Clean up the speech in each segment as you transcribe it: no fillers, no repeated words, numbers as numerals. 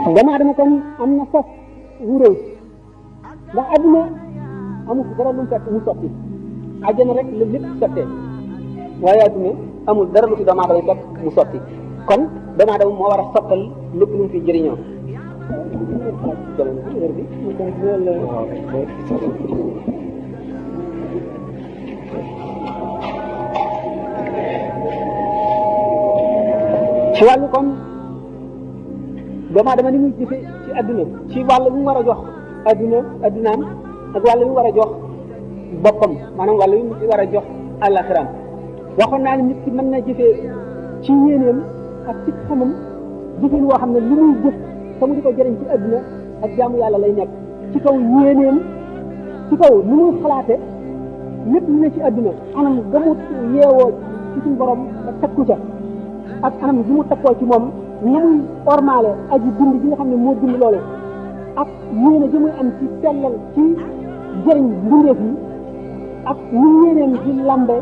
doomu aadama kon am na fas wu rëy ndax adduna amul dara lu mu fekk mu sotti àjjana rek la lépp sottee waaye adduna amul dara lu fi doomu aadama fekk mu sotti kon doomu aadama moo war a sottal lépp lu mu fi jëriñoo. ci wàllu kon doomu aadama ni muy jëfe ci adduna ci wàll bi mu war a jox addunaam ak wàll bi mu war a jox boppam maanaam wàll bi mu war a jox àllaxiraam waxoon naa ne nit ki mën na jëfee ci yéeneem ak ci xamam jëfin woo xam ne li muy jëf te mu di ko jëriñ ci adduna ak jaamu yàlla lay nekk ci kaw yéeneem ci kaw ni muy xalaate lépp lu ne ci adduna anam ga mu yeewoo ci suñu borom ba takku ca ak anam gi mu takkoo ci moom na muy ormaale aji bind gi nga xam ne moo bind loolu ak yéene ji muy am ci sellal ci jëriñ mbindeef yi ak ni yéeneen di lambe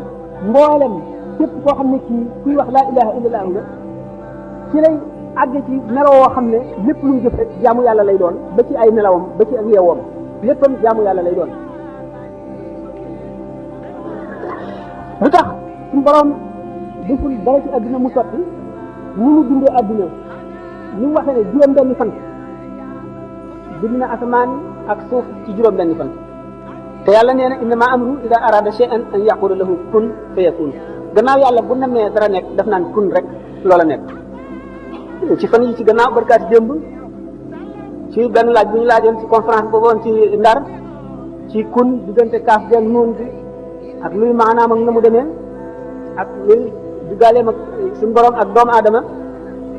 mboolem képp koo xam ne kii kuy wax laa ilaha illallah nga ci lay àgg ci meloo woo xam ne lépp lu mu jëf rek jaamu yàlla lay doon ba ci ay nelawam ba ci ak yeewoom léppam jaamu yàlla lay doon. lu tax suñu borom deful dara ci adduna mu sotti ni mu bindee adduna ni mu waxee ne juróom-benni fan bind na asamaan ak suuf ci juróom-benni fan te yàlla nee na innama amru ida arada shay'an an yaqula lahu kun fayakun gannaaw yàlla bu namee dara nekk daf naan kun rek loola nekk. ci fan yi ci gannaaw barkaati démb ci benn laaj bu ñu laajoon ci conférence boobu woon ci Ndar ci kun diggante kaaf gen nuun bi ak luy maanaam ak na mu demee ak luy diggaaleem ak suñu borom ak doomu aadama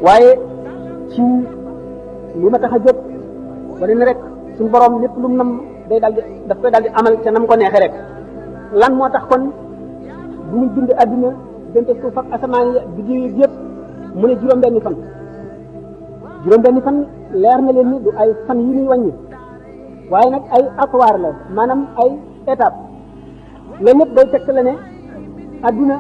waaye ci li ma tax a jóg bari na rek suñu borom lépp lu mu nam day daal di daf koy daal di amal ca nam ko neexee rek lan moo tax kon bu muy bind adduna diggante suuf ak asamaan yi biddiw yi yëpp mu ne juróom-benni fan juróom-benni fan leer na leen ni du ay fan yi ñuy wàññi waaye nag ay atwaar la maanaam ay étape loolu lépp day tekk la ne adduna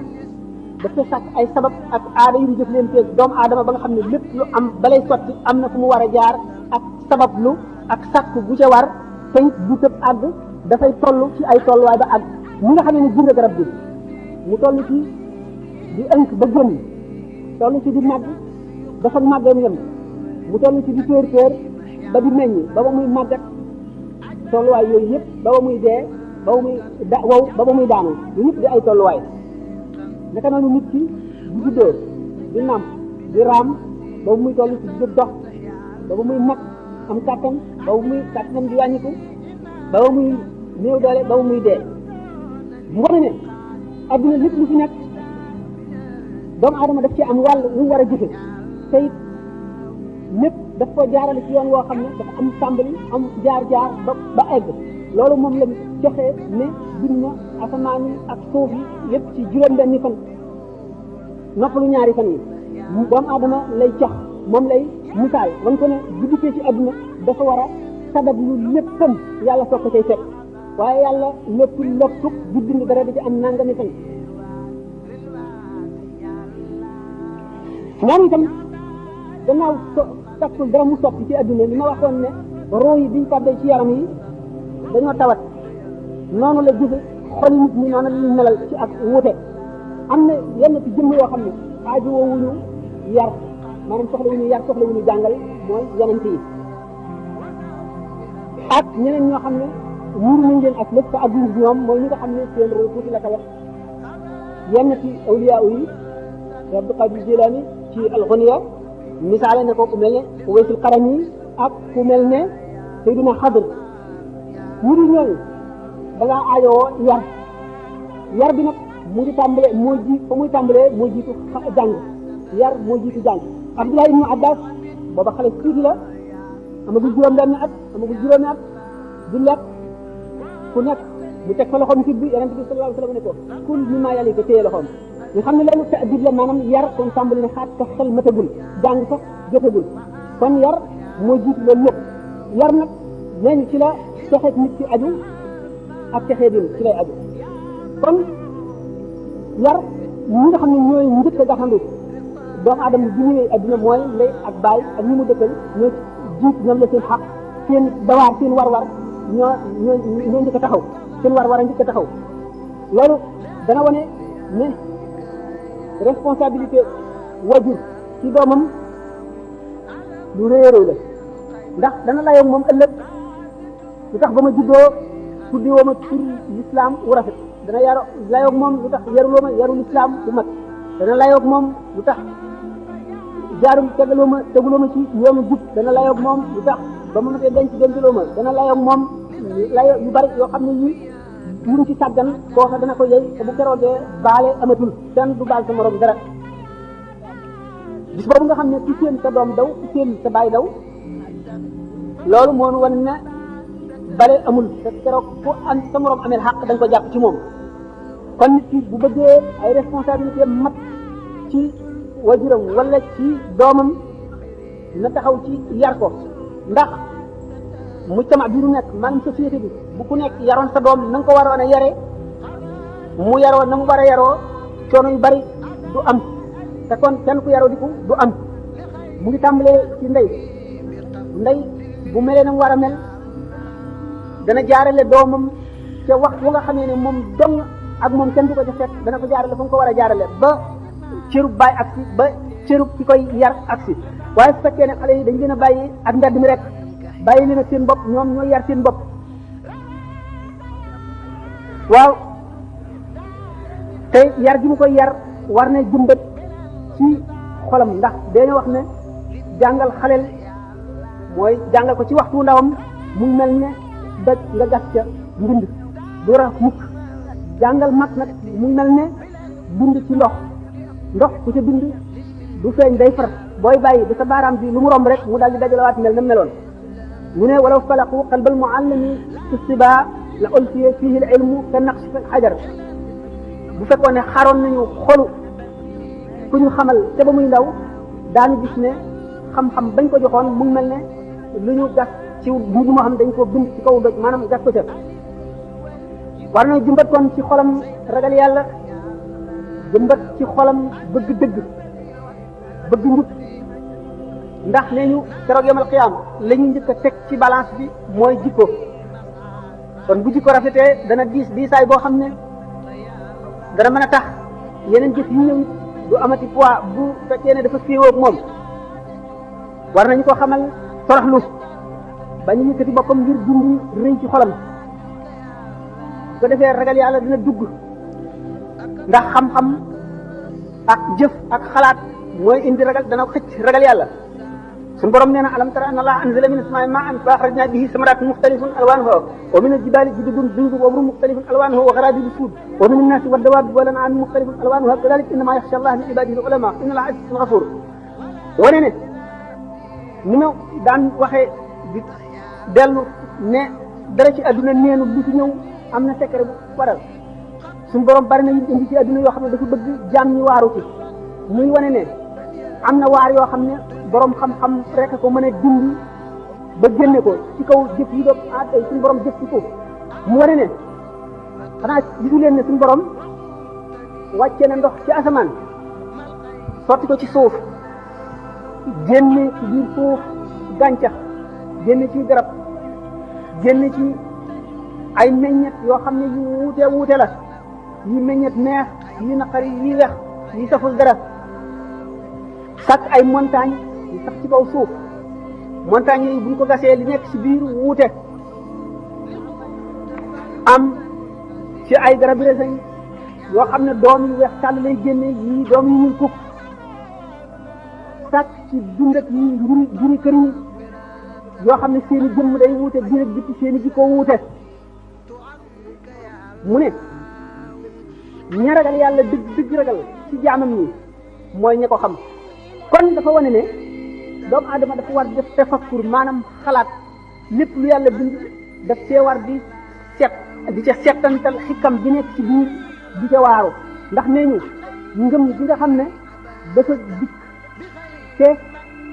dafa sàkk ay sabab ak aada yu ñu jëflanteeg doomu aadama ba nga xam ne lépp lu am balay sotti am na fu mu war a jaar ak sabab lu ak sàkk bu ca war te du tëb àgg dafay toll ci ay tolluwaay ba àgg ñi nga xam ne jur garab bi mu toll ci di ënk ba génn toll ci di màgg dafa màggam yem mu toll ci di tóor ba di meññ ba ba muy màggat tolluwaay yooyu yëpp ba ba muy dee ba ba muy ba ba muy daanu yu yëpp di ay tolluwaay naka noonu nit ki di juddoo di nàmp di raam ba ba muy toll ci di dox ba ba muy mag am kàttan ba ba muy kàttanam di wàññiku ba ba muy néew doole ba ba muy dee mu wane ne adduna lépp lu fi nekk doomu aadama daf ci am wàll lu mu war a jëfe te it lépp daf ko jaarale ci yoon woo xam ne dafa am tàmbali am jaar-jaar ba egg loolu moom la joxe ne bind na asamaan yi ak suuf yi yëpp ci juróom-benni fan noppalu ñaari fan yi doomu aadama lay jox moom lay misaal wan ko ne bu dikkee ci adduna dafa war a sabab lu léppam yàlla soog ko cay fekk waaye yàlla lépp lottug di bind dara di ci am nangami fan noonu itam gannaaw takkul dara mu sotti ci adduna li ma waxoon ne roo yi biñ tàbbee ci yaram yi dañoo tawat noonu la jëfe xoli nit ñi noonu la ñu melal ci ak wuute am na yenn ci jëmm yoo xam ne aaju woowuñu yar maanaam soxla wuñu yar soxla wuñu jàngal mooy yonent yi ak ñeneen ñoo xam ne wuur nañ leen ak lépp te adduna bi ñoom mooy ñi nga xam ne seen roo tuuti la tawat yenn ci awliya yi Abdul Qadir Jilani ci al-Ghuniya misaale ne ko ku mel ne Uwaysul Qarani ak ku mel ne Seydina Xadir ñu di ñooñu da ngaa aajowoo yar bi nag mu ngi tàmbalee moo ji fa muy tàmbalee moo jiitu jàng yar moo jiitu jàng Abdullah ibnu Abbas booba xale tuuti la amagul juróom-benn at amagul juróomi at du lekk ku nekk mu teg fa loxoom ci bi Yonent bi sallallahu alayhi wa sallam ne ko kul mimmaa yalika téye loxoom ñu xam ne loolu ta'dib la maanaam yar kon tàmbali ne xaat ka xel matagul jàng sax jotagul kon yar moo jiitu loolu lépp yar nag nee ñu ci la texeeg nit ci aju ak texee din ci lay aju kon yar ñi nga xam ne ñooy njëkk a gaxandu doomu aadama bi ñëwee adduna mooy ndey ak baay ak ñi mu dëkkal ñoo jiit ñoom la seen xaq seen dawaar seen war-war ñoo njëkk a taxaw seen war-war a njëkk a taxaw loolu dana wane ne responsabilité wajur ci doomam lu réeréew la ndax dana layoog moom ëllëg lu tax ba ma juddoo tuddiwoo ma tur l'islam wu rafet dana layoog moom lu tax yaruloo ma yarul islam bu mat dana layoog moom lu tax teguloo ma ci yoonu jub dana layoog moom lu tax ba ma matee denculoo ma dana layoog moom layo yu bari yoo xam ne yii luñ ci sàggan kooka dana ko yey te bu keroogee baale amatul kenn du baal sa morom dara bis boobu nga xam ne ku seen sa doom daw ku seen sa baay daw loolu moo wan ne bale amul te keroog fu am sa morom amee xàq da nga ko jàpp ci moom kon nit ki bu bëggee ay responsabilité mat ci wajuram wala ci doomam na taxaw ci yar ko ndax mujtama bi ñu nekk maanaam société bi bu ku nekk yaroon sa doom na nga ko waroon a yare mu yaroo na mu war a yaroo coono yu bari du am te kon kenn ku yaroo diku du am mu ngi tàmbalee ci ndey bu melee na mu war a mel dana jaarale doomam ca waxtu nga xamee ne moom dong ak moom kenn du ko ca fekk dana ko jaarale fa nga ko war a jaarale ba cërub baay ak si ba cërub ki koy yar ak si waaye su fekkee ne xale yi dañ leen a bàyyi ak mbedd mi rek bàyyi leen ak seen bopp ñoom ñooy yar seen bopp waaw te yar gi mu koy yar war na jëmbat ci xolam ndax dañoo wax ne jàngal xaleel mooy jàngal ko ci waxtu ndawam mu mel ne daj nga gas ca mbind du rax mukk jàngal mag nag mu mel ne bind ci ndox ku ca bind du feeñ day far booy bàyyi ba sa baaraam bi lu mu romb rek mu daal di dajalawaat mel na meloon mu ne walaw falaqu qalbal muallimi istiba la ulfiya fihi al ilmu ka naqshi fil hajar bu fekkoon ne xaroon nañu xolu ku ñu xamal te ba muy ndaw daanu gis ne xam-xam bañ ko joxoon mu mel ne lu ñu gas ci mbir moo xam dañ ko bind ci kaw doj maanaam gas ko ca war na jëmbat kon ci xolam ragal yàlla jëmbat ci xolam bëgg dëgg bëgg njub ndax nee ñu keroog yamal xiyaam la ñu njëkk a teg ci balance bi mooy jikko kon bu jikko rafetee dana diisaay boo xam ne dana mën a tax yeneen jëf yi ñëw du amati poids bu fekkee ne dafa féewoo ak moom war nañu ko xamal toroxlu bañ a yëkkati boppam ngir dindi rëy ci xolam su ko defee ragal yàlla dina dugg ndax xam-xam ak jëf ak xalaat mooy indi ragal dana xëcc ragal yàlla suñu borom nee na alam tara anna allaha anzala min as-samaa'i maa'an fa akhrajna bihi samaratin mukhtalifan alwanuha wa min al-jibali jududun bidun wa humrun mukhtalifun alwanuha wa gharabibu sud wa min an-nasi wad-dawabi wal an'ami mukhtalifun alwanuha kadhalika innama yakhsha allaha min ibadihi al-ulama inna allaha azizun ghafur wane ne ni ma daan waxee di dellu ne dara ci adduna neenu lu ci ñëw am na secret bu waral suñu borom bari na yu indi ci adduna yoo xam ne dafa bëgg jaam ñi waaru ci muy wane ne am na waar yoo xam ne borom xam-xam rek ko mën a dindi ba génne ko ci kaw jëf yi doon tey suñu borom jëf ci ko mu wane ne xanaa gisu leen ne suñu borom wàcce na ndox ci asamaan sotti ko ci suuf génne ci biir suuf gàncax génne ci garab génne ci ay meññet yoo xam ne yu wuute la yi meññet neex yi naqari yi wex yi saful dara sàkk ay montagne yi sax ci kaw suuf montagne yi buñ ko gasee li nekk ci biir wuute am ci ay garab raisin yoo xam ne doom yu weex tàll lay génne yi doom yu ñuul kukk sàkk ci dund ak yi juri këriñ yoo xam ne seeni jëmm day wuute biir ak biti seeni jikko wuute mu ne ña ragal yàlla dëgg ragal ci jaamam ñi mooy ña ko xam kon dafa wane ne doomu aadama dafa war def tafakkur maanaam xalaat lépp lu yàlla bind daf see war di ca settantal xikam bi nekk ci biir di ca waaru ndax nee ñu ngëm gi nga xam ne dafa dikk te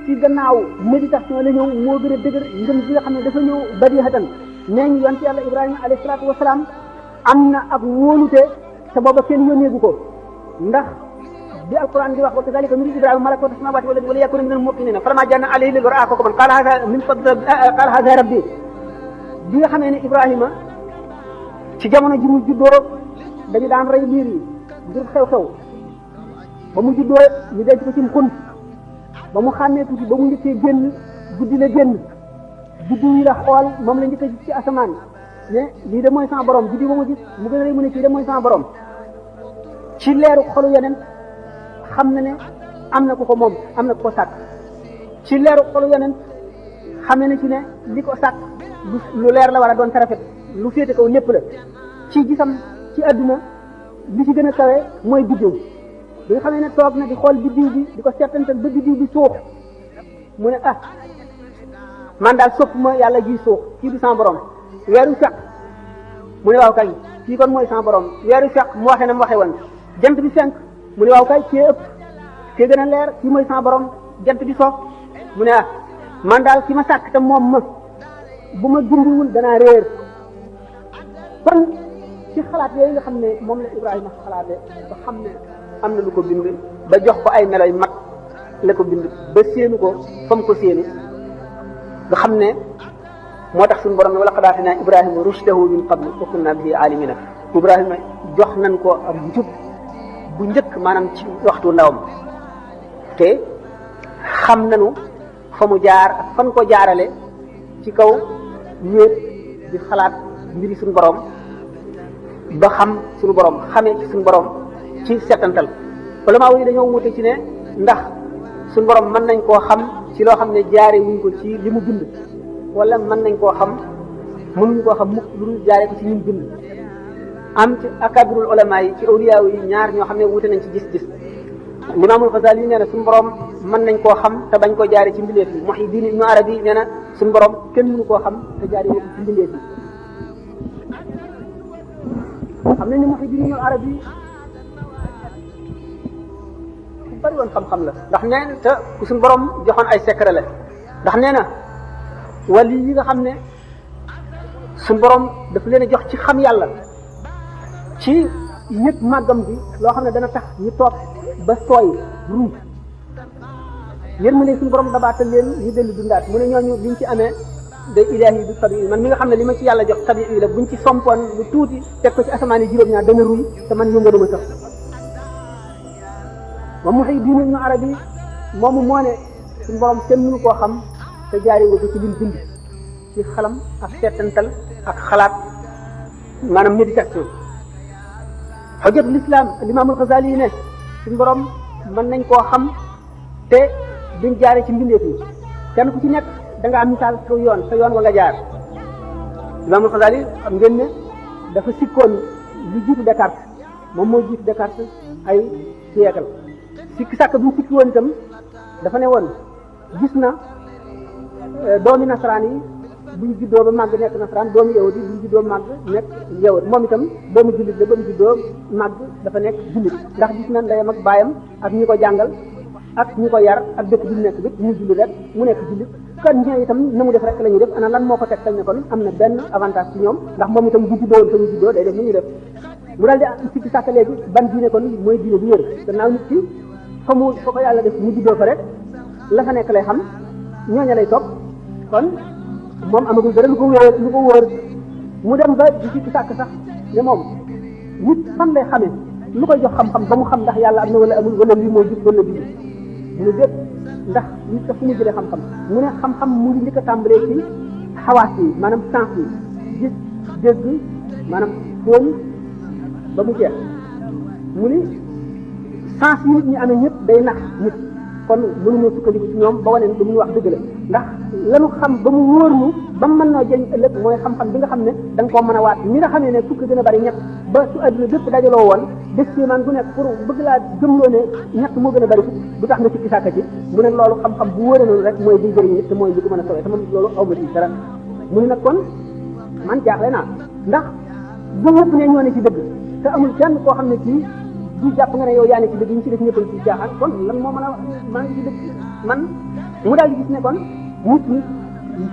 ci gannaaw méditation la ñëw moo gën a dëgër ngëm gi nga xam ne dafa ñëw badihatan nee ñu yonent yàlla Ibrahima alayhi salaatu wasalaam am na ak wóolute te booba kenn yónneegu ko ndax bi alquran di wax wa kazalika nuri ibrahima malakuta samawati wal ardi wa liyakuna min al muqinin falamma janna alayhi lil ra'a ko man qala hadha rabbi bi nga xamee ne ibrahima ci jamono ji mu juddoo dañu daan rey liir yi ngir xew-xew ba mu juddoo ñu denc ko ci xun ba mu xàmmee tuuti ba mu njëkkee génn guddi la génn guddi yi la xool moom la njëkk a gis ci asamaan ne lii de mooy sama borom guddi ba mu gis mu gën a rëy mu ne kii de mooy sama borom ci leeru xolu yeneen xam na ne am na ku ko moom am na ku ko sàkk ci leeru xolu yeneen xam ne ci ne li ko sàkk lu leer la war a doon tarafet lu féete kaw lépp la ci gisam ci adduna li ci gën a kawe mooy biddiw bi nga xamee ne toog na di xool biddiw bi di ko seetantal ba biddiw bi suux mu ne man daal sopp ma yàlla ji suux kii du sama borom weeru fekk mu ne waaw kay kii kon mooy sama borom weeru fekk mu waxee na mu waxee woon jant bi fenk mu ne waaw kay kii ëpp kii gën a leer kii mooy sama borom jant bi soog mu ne man daal ki ma sàkk te moom ma bu ma gindiwul danaa réer kon ci xalaat yooyu nga xam ne moom la Ibrahima xalaate ba xam ne am na lu ko bind ba jox ko ay meloy mat la ko bind ba séenu ko fa mu ko séenu nga xam ne moo tax suñu borom ne wala qad aatinaa Ibrahima rushdahu min qablu wa kunnaa bihi aalimiina Ibrahima jox nañ ko am njub bu njëkk maanaam ci waxtu ndawam te xam nañu fa mu jaar ak fan ko jaarale ci kaw wéet di xalaat mbiri suñu borom ba xam suñu borom xamee ci suñu borom ci settantal ulama yi dañoo wute ci ne ndax suñu borom mën nañ koo xam ci loo xam ne jaare wuñ ko ci li mu bind wala mën nañ koo xam mënuñ koo xam mukk lu dul jaare ko ci li mu bind am ci akabirul ulama yi ci awliya yi ñaar ñoo xam ne wute nañ ci gis-gis Imaamul Xasaali nee na suñu borom mën nañ koo xam te bañ ko jaare ci mbindeef yi Muhyiddin Ibnu Arabi nee na suñu borom kenn mënu koo xam te jaare ko ci mbindeef yi xam nañ ne Muhyiddin Ibnu Arabi ku bari woon xam-xam la ndax nee na te ku suñu borom joxoon ay secret la ndax nee na wali yi nga xam ne suñu borom daf leen a jox ci xam yàlla ci yëg màggam bi loo xam ne dana tax ñu toog ba sooy ruuj yéen mu ne suñu borom dabaatal leen ñu dellu dundaat mu ne ñooñu liñ ci amee day ilaahi du tabii man mi nga xam ne li ma ci yàlla jox tabii la buñ ci sompoon lu tuuti teg ko ci asamaan yi juróom-ñaar dana ruy te man yëngaluma sax ba Muhyiddin Ibnu Arabi moomu moo ne suñu borom kenn mënu koo xam te jaari ko ci lim bind ci xalam ak seetantal ak xalaat maanaam méditation Hujjatul Islam Imaamul Xasaali ne suñu borom mën nañ koo xam te duñ jaare ci mbindeef yi kenn ku ci nekk da nga am misaal sa yoon wa nga jaar Imaamul Xasaali xam ngeen ne dafa sikkoon lu jiitu Descartes moom moo jiitu Descartes ay siècle sikki sàkk bi mu sikki woon itam dafa ne woon gis na doomi nasaraan yi buñ juddoo ba màgg nekk nasaraan doomu yahud yi buñ juddoo màgg nekk yahud moom itam doomu jullit la ba mu juddoo màgg dafa nekk jullit ndax gis na ndeyam ak baayam ak ñi ko jàngal ak ñi ko yar ak dëkk bi mu nekk bépp mu jullit rek mu nekk jullit kon ñee itam na mu def rek la ñuy def ana lan moo ko teg tañ ne kon am na benn avantage ci ñoom ndax moom itam bu juddoo woon fa ñu juddoo day def ni ñuy def mu daal di sikki sàkk léegi ban diine kon mooy diine bi wér gannaaw nit ki fa ko yàlla def mu juddoo fa rek la fa nekk lay xam ñooña lay topp kon moom amagul dara lu ko wóor mu dem ba di ci sàkk sax ne moom nit fan lay xamee lu koy jox xam-xam ba mu xam ndax yàlla am na wala amul wala lii moo jub wala bii mu ne déet ndax nit ka fu mu jëlee xam-xam mu ne xam-xam mu ngi njëkk a tàmbalee ci xawaas yi maanaam sens yi gis dégg maanaam fóon ba mu jeex mu ni sens yi nit ñi amee ñëpp day nax nit kon mënuñoo sukkandiku ci ñoom ba wane ne lu muy wax dëgg la ndax lanu xam ba mu wóor ñu ba mu mën noo jëriñ ëllëg mooy xam-xam bi nga xam ne da nga koo mën a waat ñi nga xamee ne fukk gën a bari ñett ba su adduna bépp dajaloo woon des ci man bu nekk pour bëgg laa gëmloo ne ñett moo gën a bari fukk du tax nga sikki sàkka ci mu ne loolu xam-xam bu wóoree noonu rek mooy di jëriñ nit te mooy li ko mën a sowee te man loolu aw ma ci dara mu ne nag kon man jaaxle naa ndax bu ñëpp ne ñoo ne ci dëgg te amul kenn koo xam ne ci du jàpp nga ne yow yaa ne ci dëgg ñu ci def ñëpp ci jaaxal kon lan moo mën a wax maa ngi ci dëgg man mu daal di gis ne kon nit ñi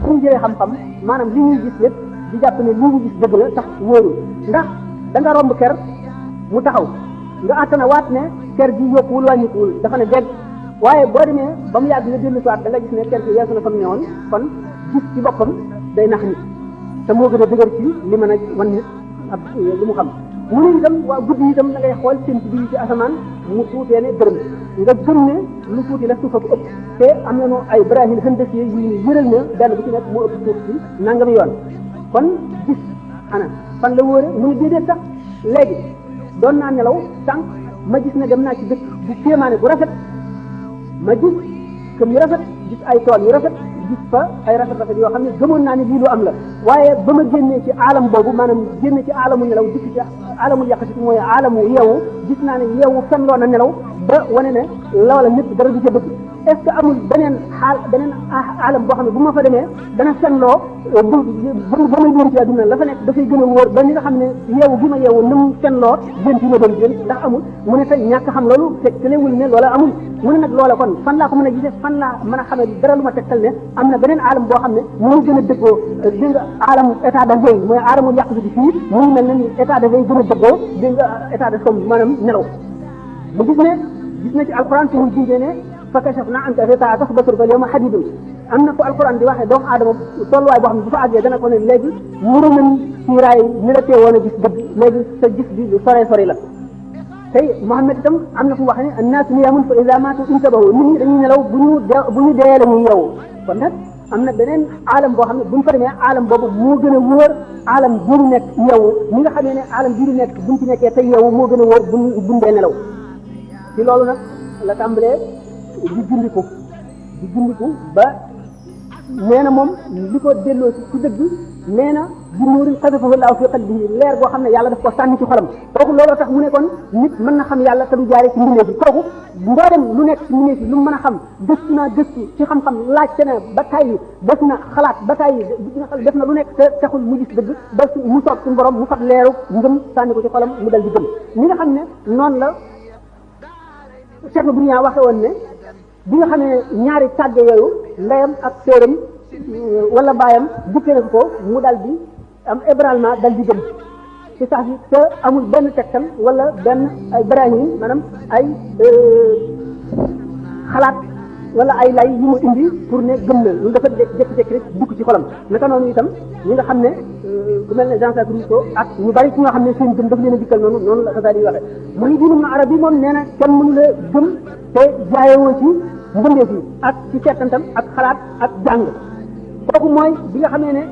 fu ñu jëlee xam-xam maanaam li ñuy gis lépp di jàpp ne li ñu gis dëgg la tax wóorul ndax da nga romb ker mu taxaw nga àttana waat ne ker gi yokkuwul wàññikuwul dafa ne dégg waaye boo demee ba mu yàgg nga dellu si waat da nga gis ne ker gi weesu na fa mu ne woon kon gis ci boppam day nax nit te moo gën a dëgër ci li mën a wan nit ab li mu xam mu ne itam waa guddi itam da ngay xool seen bi ci asamaan mu tuutee ne dërëm nga gëm ne lu tuuti la suufa bu ëpp te am nañu ay brahil hëndasiye yu ñu yëral ne benn bu ci nekk moo ëpp suuf si nangami yoon kon gis ana fan la wóore mu ne déedéet sax léegi doon naa nelaw sànq ma gis ne dem naa ci dëkk bu kéemaane bu rafet ma gis kër yu rafet gis ay tool yu rafet gis fa ay rafet yoo xam ne gëmoon naa ne lii lu am la waaye ba ma génnee ci aalam boobu maanaam génne ci aalamu nelaw dikk ci aalamul yàqati mooy aalamu yeewu gis naa ne yeewu fenloo na nelaw ba wane ne loola lépp dara du ca dëgg est ce que amul beneen aalam boo xam ne bu ma fa demee dana fenloo ba may doon ci àdduna la fa nekk dafay gën a wóor ba ni nga xam ne yeewu gi ma yeewu na mu fenloo gën ci ma doon gën ndax amul mu ne tey ñàkk xam loolu tegtalewul ne loola amul mu ne nag loola kon fan laa ko mën a gisee fan laa mën a xamee dara lu ma tegtal ne am na beneen aalam boo xam ne moo gën a dëggoo dégg nga aalamu état de veille mooy aalamu yàq bi fii mu ngi mel ne ni état de veille gën a dëggoo dégg nga état de somme maanaam nelaw mu gis na ci alquran fi mu jindee ne fa kashafna anka ghitaa'aka fa al-yawma hadiidun am na ko alquran di waxee doomu aadama tolluwaay boo xam ne bu fa àggee dana ko ne léegi muru nañ siiraay ni la teewoon a gis dëgg léegi sa gis bi lu sore la tey Muhammad itam am na fu mu wax ne annaasu niyaamun fa izaa maatu intabahu nit ñi dañuy nelaw bu ñu dee la ñuy yeewu kon nag am na beneen aalam boo xam ne buñ fa demee aalam boobu moo gën a wóor aalam bii ñu nekk yeewu ñi nga xamee ne aalam bii ñu nekk buñ ci nekkee tey yeewu moo gën a wóor buñ dee nelaw ci loolu nag la tàmbalee di gindiku ba nee na moom li ko delloo ci dëgg nee na bi nuurin qazafahu llaahu fi qalbihi leer boo xam ne yàlla daf ko sànni ci xolam kooku looloo tax mu ne kon nit mën na xam yàlla te du jaare ci mbindeef yi kooku mboolem lu nekk ci mbindeef yi lu mu mën a xam gëstu ci xam-xam laajte na ba tàyyi def na xalaat ba tàyyi def na lu nekk te taxul mu gis dëgg ba mu soog suñu borom mu fab leeru ngëm sànni ko ci xolam mu dal di gëm ñi nga xam ne noonu la Cheikh Ibrahima waxe woon ne bi nga xam ne ñaari tàgge yooyu ndeyam ak séeram wala baayam dikkee na ko mu dal di am ébranlement dal di gëm ci sax si te amul benn tegtal wala benn ay brahim maanaam ay xalaat wala ay lay yu mu indi pour ne gëm na lu dafa jékki-jékki rek dugg ci xolam naka noonu itam ñi nga xam ne ku mel ne Jean-Jacques Rousseau ak ñu bari ci nga xam ne seen gëm daf leen a dikkal noonu la Xasaali yi waxee Muhyiddin Ibn Arabi moom nee na kenn mënu la gëm te jaayewoo ci mbindeef yi ak ci seetantam ak xalaat ak jàng kooku mooy bi nga xamee ne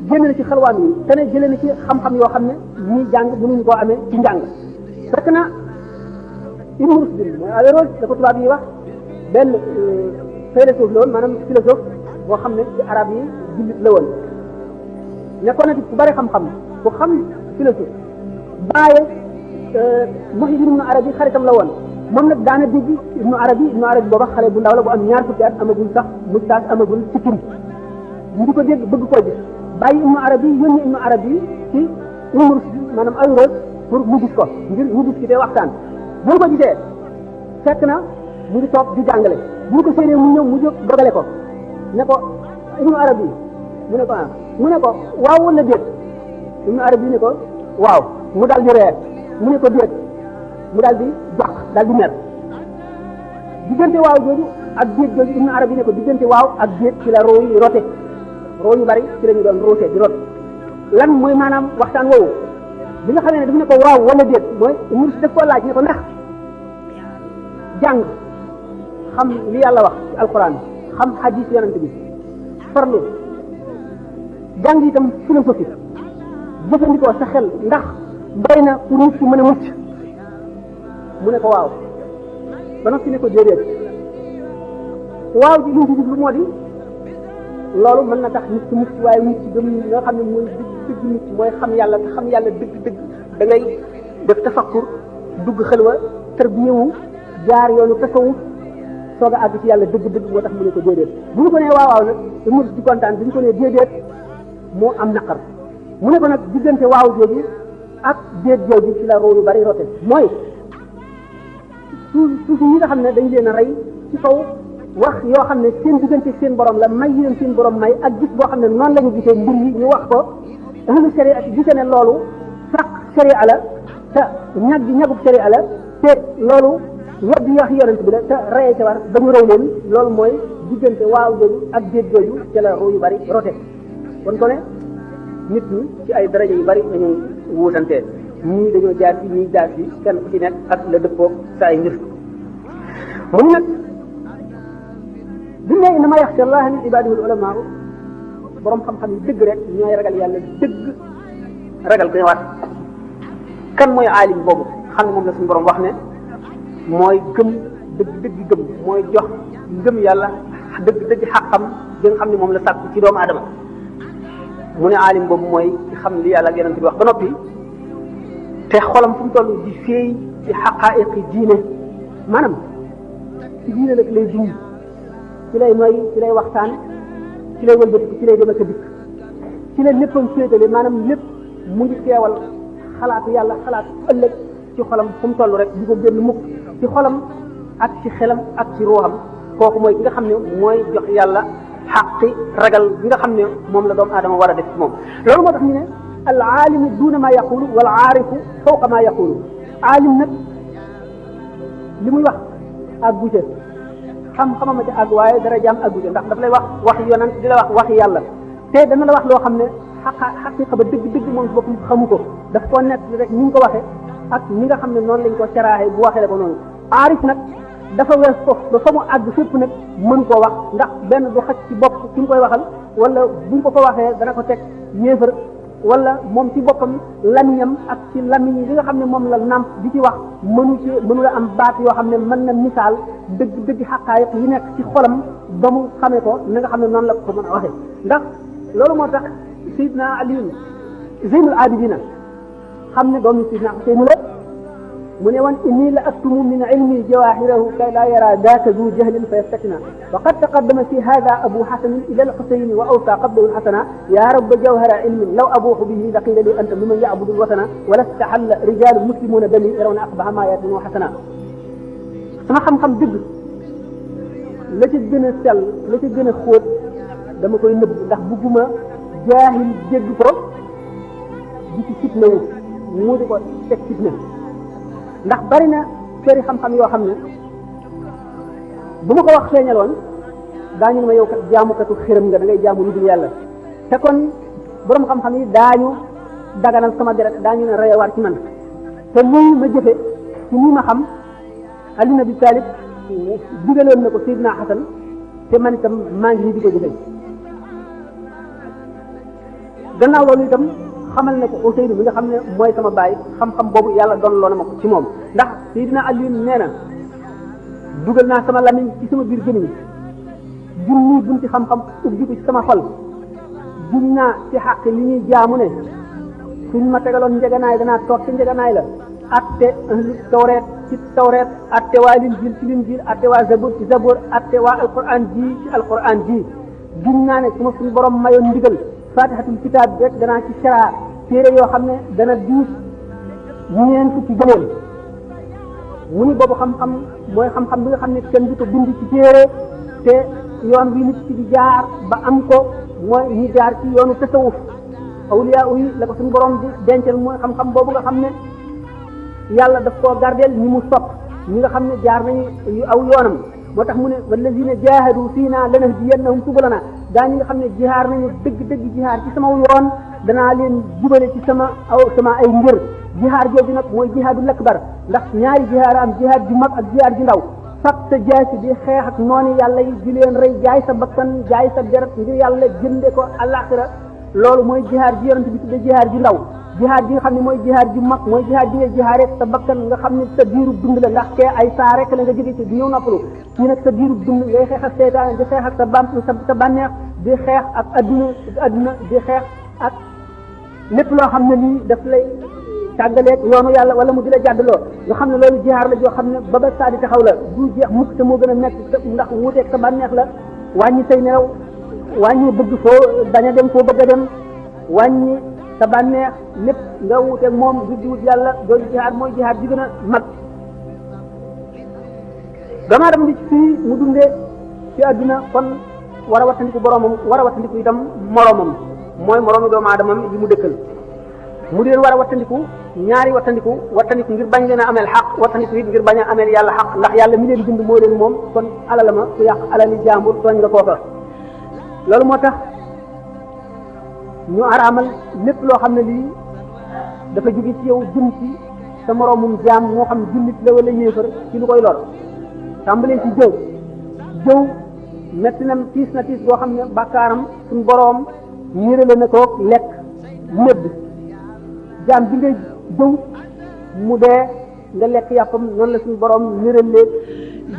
génn na ci xalwaam yi te ne jëlee na ci xam-xam yoo xam ne ñuy jàng mënuñu koo amee ci njàng fekk na Ibn Rushd mooy Averroès da ko tubaab yi wax benn philosophe la woon maanaam philosophe boo xam ne ci arab yi jullit la woon nekkoon na ci ku bari xam-xam ku xam philosophe baaye Muhyiddin Ibn Arabi xaritam la woon moom nag daana dégg Ibn Arabi booba xale bu ndaw la bu am ñaar fukki at amagul sax mustaas amagul sikkim ñu di ko dégg bëgg koo gis bàyyi Ibn Arabi yónni Ibn Arabi ci Ibn Rushd maanaam Averroès pour mu gis ko ngir ñu gis ci te waxtaan bu ko gisee fekk na mu ngi toog di jàngale bu ñu ko séenee mu ñëw mu jóg dogale ko ne ko Ibn Arabi mu ne ko waaw wala déet Ibn Arabi ne ko waaw mu daal di reer mu ne ko déet mu daal di jox daal di mer diggante waaw jooju ak déet jooju Ibn Arabi ne ko diggante waaw ak déet ci la roo yi rote roo yu bari ci la ñu doon rootee di rot lan mooy maanaam waxtaan woowu bi nga xamee ne daf ne ko waaw wala déet mooy mu def koo laaj ne ko ndax jàng xam li yàlla wax ci alquran xam hadis yonent bi farlu jàng itam philosophie jëfandikoo sa xel ndax doy na pour nit ki mën a mucc mu ne ko waaw ba noppi ne ko déedéet waaw ji liñ ci jublu moo di loolu mën na tax nit ki mucc waaye mucc gëm nga xam ne mooy dëgg mucc mooy xam yàlla te xam yàlla dëgg da ngay def tafakkur dugg xelwa tarbiyewu jaar yoonu tasawuf soog a àgg ci yàlla dëgg moo tax mu ne ko déedéet bu ñu ko nee waaw nag te mu ci kontaan bu ñu ko nee déedéet moo am naqar mu ne ko nag diggante waaw jooju ak déet jooju ci la roo yu bari rote mooy suuf yi nga xam ne dañ leen a rey ci kaw wax yoo xam ne seen diggante seen borom la may yi leen seen borom may ak gis boo xam ne noonu la ñu gisee mbir yi ñu wax ko ahlu sharia gise ne loolu sax sharia la te ñagub sharia la te loolu wedd wax yonent bi la te reye ca war dañu rey leen loolu mooy diggante waaw jooju ak déet jooju ca la ruu yu bari rote kon ko ne nit ñi ci ay daraja yu bari dañu wuutantee ñii dañoo jaar ci ñii jaar ci kenn ku ci nekk ak la dëppoo sa ay mbir mu nag bi ne innama yaxsha allaha min ibadihi al ulama borom xam-xam yi dëgg rek ñooy ragal yàlla dëgg ragal ko ñëwaat kan mooy aalim boobu xam ne moom la suñu borom wax ne mooy gëm dëgg gëm mooy jox ngëm yàlla dëgg xaqam gi nga xam ne moom la sàkk ci doomu aadama mu ne aalim boobu mooy xam li yàlla ak yonent bi wax ba noppi te xolam fu mu toll di féey ci xaqaa'iqi diine maanaam ci diine la lay dund ci lay noy ci lay waxtaan ci lay wëlbatiku ci lay dem ak dikk ci la léppam féetale maanaam lépp mu ngi teewal xalaatu yàlla xalaatu ëllëg ci xolam fu mu toll rek di ko génn mukk ci xolam ak ci xelam ak ci ruuxam kooku mooy ki nga xam ne mooy jox yàlla xaqi ragal bi nga xam ne moom la doomu aadama war a def ci moom loolu moo tax ñu ne al aalimu duuna maa yaqulu wal aarifu fawqa maa yaqulu aalim nag li muy wax àggu ca xam-xamama ca àgg waaye dara jaam àggu ca ndax daf lay wax waxi yonent di la wax waxi yàlla te dana la wax loo xam ne xaqiqa ba dëgg moom si boppam xamu ko daf koo nekk rek ni nga ko waxee ak ñi nga xam ne noonu lañ ko caraaxee bu waxee ko noonu aarif nag dafa wees foofu ba fa mu àgg fépp nag mën koo wax ndax benn du xaj ci bopp ki mu koy waxal wala buñ ko waxee dana ko teg yéefar wala moom ci boppam lamiñam ak ci lamiñ yi nga xam ne moom la namp di ci wax mënu la am baat yoo xam ne mën na misaal dëgg xaqaayiq yi nekk ci xolam ba mu xamee ko na nga xam ne noonu la ko mën a waxee ndax loolu moo tax Seydina Aliyu Zeynul Abidina xam ne doomu Seydina Useynu la mu ne woon inni la aktumu min ilmi jawahirahu kay laa yara daaka du jahlin fa yastatina wa qad taqaddama fi hada abu hasanin ila alxusayni wa awsa qablahu alxasana ya rabba jawhara ilmin law abuuxu bihi la qila li anta miman yabudu alwatana wala staxalla rijalu muslimuna dami yarawna aqbaha ma yaatun wa xasana sama xam-xam dëgg la ca gën a sell la ca gën a xóot dama koy nëbb ndax bugguma jaahil dégg ko di ci fitna wu mu di ko teg fitna ndax bari na këri xam-xam yoo xam ne bu ma ko wax feeñaloon daañu ne ma yow kat jaamukatu xërëm nga da ngay jaamu lu dul yàlla te kon borom xam-xam yi daañu daganal sama deret daañu ne reyewaat ci man te lii ma jëfe ci nii ma xam Ali ibn Abi Talib digaloon na ko Seydina Hasan te man itam maa ngi nii di ko jëfe gannaaw loolu itam xamal ne ko Ousseynou bi nga xam ne mooy sama baay xam-xam boobu yàlla doon loo na ma ko ci moom ndax Seydina Aliou nee na dugal naa sama lamiñ ci sama biir gémmiñ junni bunti xam-xam ubbi ko ci sama xol juñ naa ci xàq li ñuy jaamu ne suñ ma tegaloon njeganaay danaa toog ci njeganaay la atte tawreet ci tawreet atte waa linjiil ci linjiil atte waa zabur ci zabur atte waa alquran ji ci alquran ji juñ naa ne su ma suñu borom mayoon ndigal fatihatul kitaab bi rek danaa ci sara téere yoo xam ne dana diis ñeent fukki gëléem mu ni boobu xam-xam mooy xam-xam bi nga xam ne kenn du ko bind ci téere te yoon wi nit ci di jaar ba am ko mooy ñi jaar ci yoonu tasawuf awliya yi la ko suñu borom di dencal mooy xam-xam boobu nga xam ne yàlla daf koo gardeel ñi mu sopp ñi nga xam ne jaar nañu aw yoonam moo tax mu ne wallazina jahadu fiina lanahdiyannahum subulana daa ñi nga xam ne jihaar nañu dëgg jihaar ci sama yoon danaa leen jubale ci sama ay ngir jihaar jooju nag mooy jihaadul akbar ndax ñaari jihaar am jihaar ju mag ak jihaar ju ndaw fab sa jaasi di xeex ak noonu yàlla yi di leen rey jaay sa bakkan jaay sa deret ngir yàlla jënde ko àllaaxira loolu mooy jihaar ji yonent bi tudde jihaar ju ndaw jihaar ji nga xam ne mooy jihaar ju mag mooy jihaar ji nga jihaaree sa bakkan nga xam ne sa diirub dund la ndax kee ay saa rek la nga jóge ci di ñëw noppalu kii nag sa diirub dund ngay xeex ak seytaane di xeex ak sa bànneex di xeex ak adduna di xeex ak lépp loo xam ne lii daf lay tàggaleeg yoonu yàlla wala mu di la jàddaloo nga xam ne loolu jihaar la joo xam ne ba ba saa di taxaw la du jeex mukk te moo gën a nekk ndax wuuteeg sa bànneex la wàññi say nelaw wàññi bëgg foo bañ a dem foo bëgg a dem wàññi sa bànneex lépp nga wuuteeg moom di wut yàlla doolu jihaar mooy jihaar ji gën a mag damaa dem di fii mu dundee ci àdduna kon war a wattandiku boromam war a wattandiku itam moromam mooy moroomi doomu aadamam yi mu dëkkal mu di leen war a wattandiku ñaari wattandiku ngir bañ leen a ameel xaq wattandiku it ngir bañ a ameel yàlla xaq ndax yàlla mi leen bind moo leen moom kon alala ma ku yàq alali jàmbur tooñ nga kooka loolu moo tax ñu araamal lépp loo xam ne lii dafa jóge ci yow jëm ci sa moroomum jaam moo xam jullit la wala yéefar ci lu koy lor tàmbalee ci jëw metti na tiis boo xam ne bàkkaaram suñ boroom ñirale na ko lekk médd jaam bi ngay jëw mu dee nga lekk yàppam noonu la suñu boroom ñiralee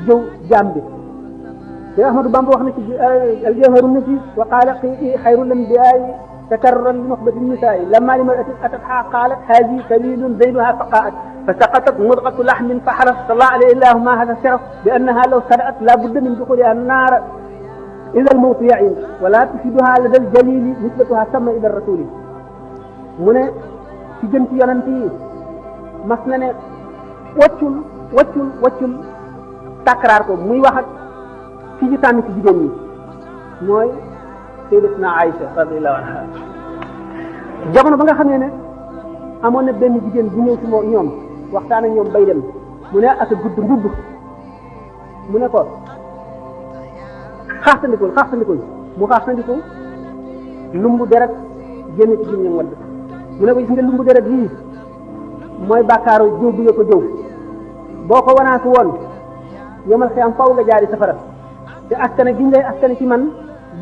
jëw jaam bi te Ahmadu Bamba wax na ci al-Jawharu Nafis wa qaala xayrul anbiyaai takarruran li nuxbati nisaa'i lamma limra'atin atathaa qaalat haadihi sabiilun zayduhaa faqaa'at fa saqatat mudghatu lahmin fa xalas sallallahu alayhi wa sallam ma hada sharaf bi annaha law sada'at la budda min duxuliha naara ila al-mawti ya'in wa la tufiduha lada al-jalili nisbatuha sama ila rasuli mu ne ci gën ci yonent yi mas na ne waccul takraar ko muy wax ak ci ñu tànn ci jigéen ñi mooy sayyidatuna Aïcha radiyallahu anha jamono ba nga xam ne amoon na benn jigéen bu ñëw ci ñoom waxtaan ak ñoom bay dem mu ne ak gudd mbubb mu ne ko xaaxtandikul mu xaaxtandiku lumbu deret génn ci gémmiñam wadd mu ne ko gis nga lumbu deret yii mooy bàkkaaru jëw bi nga ko jëw boo ko wanaasu woon yomal xiyam faw nga jaari safara te askane gi ngay askane ci man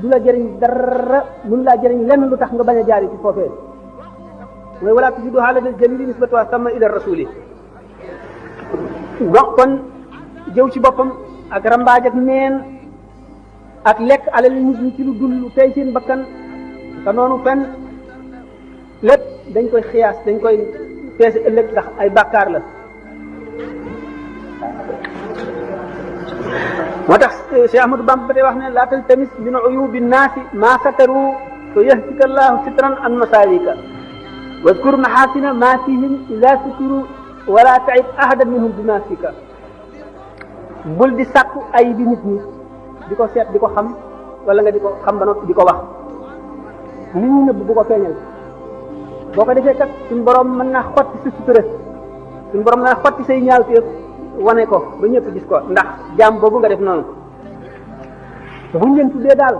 du la jëriñ dara mun laa jëriñ lenn lu tax nga bañ a jaari ci foofee mooy wala tufidu halal jalili nisbatuha sama ila rasuli donc kon jëw ci boppam ak rambaaj ak neen ak lekk alal nit ñi ci lu dul lu tey seen bakkan te noonu fenn lépp dañ koy xiyaas dañ koy peese ëllëg ndax ay bàkkaar la moo tax Cheikh Ahmadou Bamba ba tey wax ne laa taltamis min uyubi nnaasi maa sataru fa yahtika allahu sitran an masaawika wadkur maxaasina maa fihim ida sutiru wala taib ahadan minhum bi ma fika bul di sàkku ay bi nit ñi di ko seet di ko xam wala nga di ko xam ba noppi di ko wax nit ñi nëbb bu ko feeñal boo ko defee kat suñ borom mën naa xotti sa sutura suñ borom mën naa xotti say ñaawteef wane ko ba ñëpp gis ko ndax jaam boobu nga def noonu buñ leen tuddee daal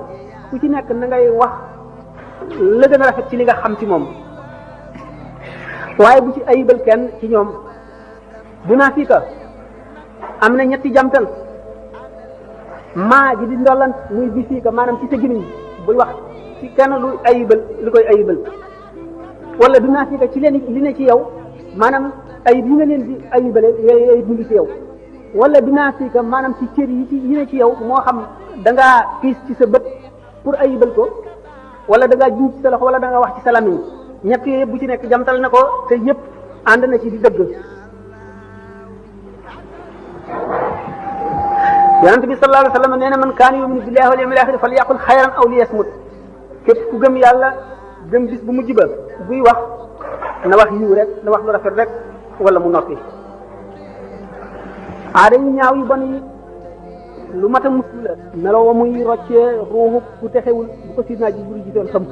ku ci nekk na ngay wax la gën a rafet ci li nga xam ci moom waaye bu ci ayibal kenn ci ñoom dinaa fii ka am na ñetti jamtal maa ji di ndollant muy bi fii ka maanaam ci sa gémmiñ bul wax ci kenn lu ayibal lu koy ayibal wala dinaa fii ka ci leen li ne ci yow maanaam ayib yi nga leen di ayibale yooyu ayib ñu ngi ci yow wala dinaa fii ka maanaam ci cër yi ne ci yow moo xam da ngaa piis ci sa bët pour ayibal ko wala da ngaa jiw ci sa loxo wala da nga wax ci sa lamiñ ñett yooyu yëpp bu ci nekk jamtal na ko te yëpp ànd na ci di dëgg yonent bi sallallahu alayhi wa sallam nee na man kaana yuminu billahi wal yawmil axir falyaqul xayran aw liyasmut képp ku gëm yàlla gëm bis bu mujj ba buy wax na wax yiw rek na wax lu rafet rek wala mu noppi aada yu ñaaw yu bon yi lu mat a muslu la meloo wa muy roccee ruuxu ku texewul bu ko sidnaa ji buru jiitoon xam